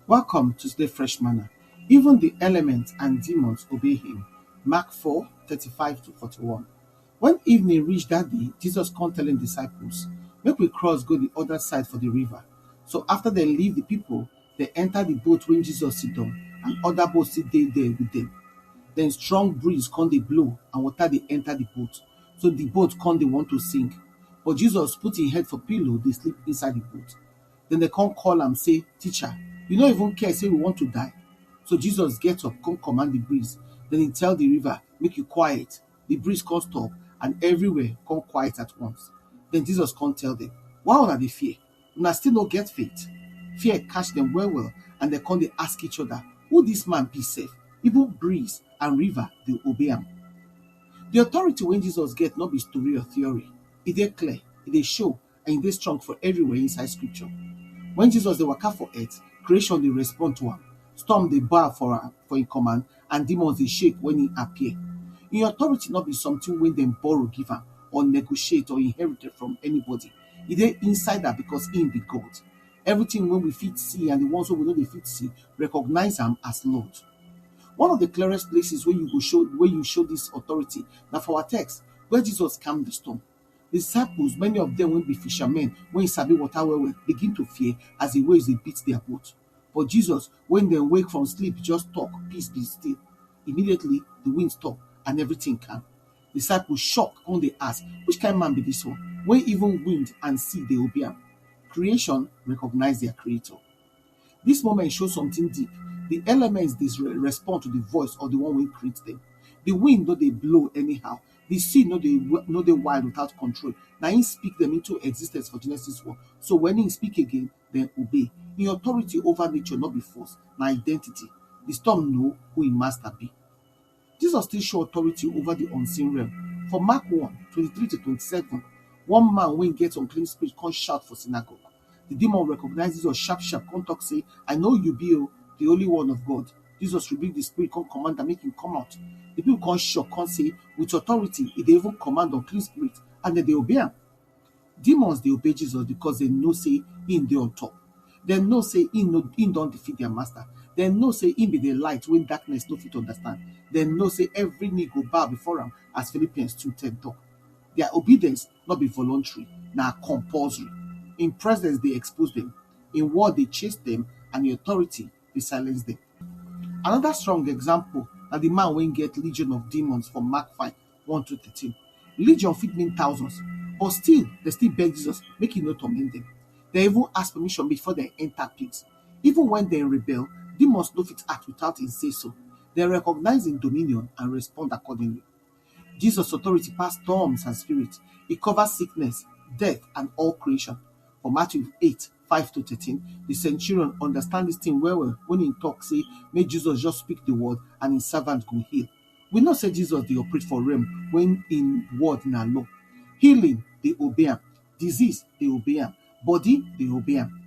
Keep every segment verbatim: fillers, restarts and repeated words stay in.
Welcome to the fresh manna. Even the elements and demons obey him. Mark four thirty-five to forty-one. When evening reached that day, Jesus come tell him disciples, "Make we cross go the other side for the river." So after they leave the people, they enter the boat when Jesus sit down, and other boats sit dey there with them. Then strong breeze come dey blow and water dey enter the boat. So the boat come dey want to sink. But Jesus put him head for pillow, dey sleep inside the boat. Then they come call am say, "Teacher, you no even care say we want to die?" So Jesus get up, come command the breeze. Then he tell the river, "Make you quiet." The breeze come stop, and everywhere come quiet at once. Then Jesus come tell them, "Why una dey fear? Una still no get faith?" Fear catch them well well, and they come dey ask each other, "Who this man be sef? Even breeze and river dey obey am." The authority wey Jesus get no be story or theory. E dey clear, e dey show, and e dey strong for everywhere inside scripture. When Jesus dey waka for earth, creation dey respond to am. Storm dey bow for am, for im command, and demons dey shake when im appear. Im authority no be something wey dem borrow give am, or negotiate, or inherit from anybody. E dey inside am because im be God. Everything wey we fit see and the ones wey we no dey fit see recognize am as Lord. One of the clearest places wey you go show, wey you show this authority, na for our text, where Jesus calm the storm. The disciples, many of them wey be fishermen, wey sabi water well well, begin to fear as the waves dey beat their boat. But Jesus, when dem wake from sleep, just talk, "Peace, be still." Immediately, the wind stop and everything calm. Disciples shock, come dey ask, "Which kind man be this one, wey even wind and sea dey obey am?" Creation recognize their creator. This moment show something deep. The elements dey re-, respond to the voice of the one wey create them. The wind no dey blow anyhow. The sea no dey w-, no dey wild without control. Na im speak them into existence for Genesis one. So when im speak again, dem obey. Im authority over nature no be force, na identity. The storm know who im master be. Jesus still show authority over the unseen realm. For Mark one twenty-three to twenty-seven, one man wey get unclean spirit come shout for synagogue. The demon recognize Jesus sharp sharp, come talk say, "I know you be o, the Holy One of God." Jesus rebuke the spirit, come command am make him come out. The people come shock, come say, "With authority, e dey even command unclean spirit, and dem dey obey am." Demons dey obey Jesus because dem know say im dey on top. Dem know say im no, im don defeat their master. Dem know say im be the light wey darkness no fit understand. Dem know say every knee go bow before am, as Philippians two ten talk. Their obedience no be voluntary, na compulsory. Im presence dey expose them, im word dey chase them, and im authority dey silence them. Another strong example na the man wey get legion of demons for Mark five, one to thirteen. Legion fit mean thousands, but still, they still beg Jesus make he no torment them. They even ask permission before they enter pigs. Even when they rebel, demons no fit act without him say so. They recognize him dominion and respond accordingly. Jesus' authority pass storms and spirits. He covers sickness, death, and all creation. For Matthew eight, five to thirteen, the centurion understand this thing well well when he talk say, "Make Jesus just speak the word and his servant go heal." We know say Jesus dey operate for realm when im word na law. Healing dey obey am, disease dey obey am, body dey obey am.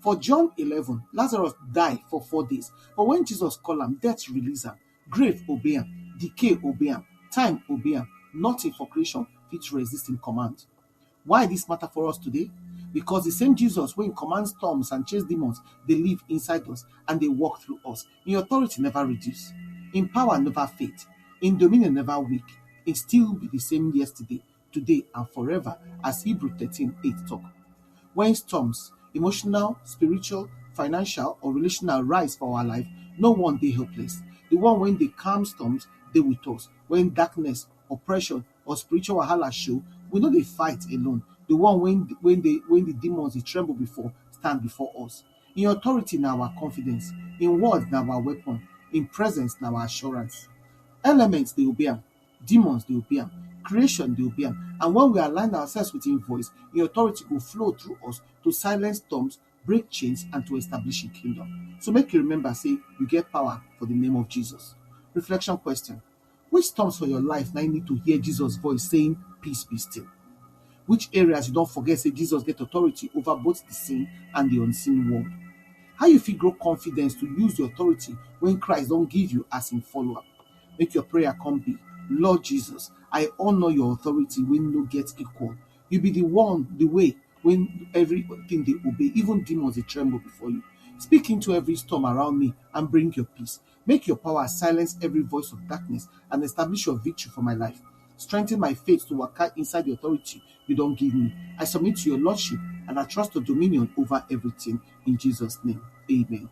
For John eleven, Lazarus die for four days, but when Jesus call am, death release am, grave obey am, decay obey am, time obey am. Nothing for creation fit resist im command. Why this matter for us today? Because the same Jesus wey command storms and chase demons dey live inside us and dey work through us. Im authority never reduce. Im power never fade. Im dominion never weak. Im still be the same yesterday, today, and forever, as Hebrew thirteen eight talk. When storms, emotional, spiritual, financial, or relational, rise for our life, no one dey helpless. The one wey dey calm storms dey with us. When darkness, oppression, or spiritual wahala show, we no dey fight alone. The one wey, wey dey, wey the demons dey tremble before stand before us. Im authority na our confidence. Im word na our weapon. Im presence na our assurance. Elements dey obey am. Demons dey obey am. Creation dey obey am. And when we align ourselves with im voice, im authority go flow through us to silence storms, break chains, and to establish im kingdom. So make you remember say you get power for the name of Jesus. Reflection question. Which storms for your life now you need to hear Jesus' voice saying, "Peace, be still"? Which areas you don forget say Jesus get authority over both the seen and the unseen world? How you fit grow confidence to use the authority wey Christ don give you as im follower? Make your prayer come be, "Lord Jesus, I honor your authority wey no get equal. You be the one, the way wey everything dey obey, even demons dey tremble before you. Speak into every storm around me and bring your peace. Make your power silence every voice of darkness and establish your victory for my life. Strengthen my faith to waka inside the authority you don give me. I submit to your lordship and I trust your dominion over everything. In Jesus' name, amen.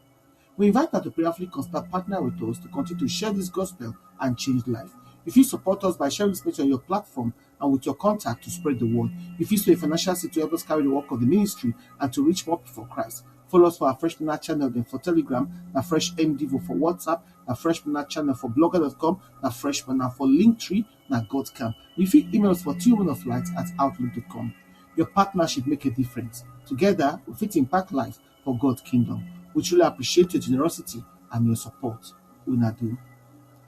We invite you to prayerfully consider partner with us to continue to share this gospel and change life. If you support us by sharing this message on your platform and with your contact to spread the word, if you see a financial seed to help us carry the work of the ministry and to reach more people for Christ, follow us for our Fresh Manna channel, then for Telegram, na Fresh M D for WhatsApp, na Fresh Manna channel for blogger dot com, na Fresh Manna for Linktree, na God Camp. You fit email us for two women of light at outlook dot com. Your partnership make a difference. Together, we fit impact life for God's kingdom. We truly appreciate your generosity and your support. Una do.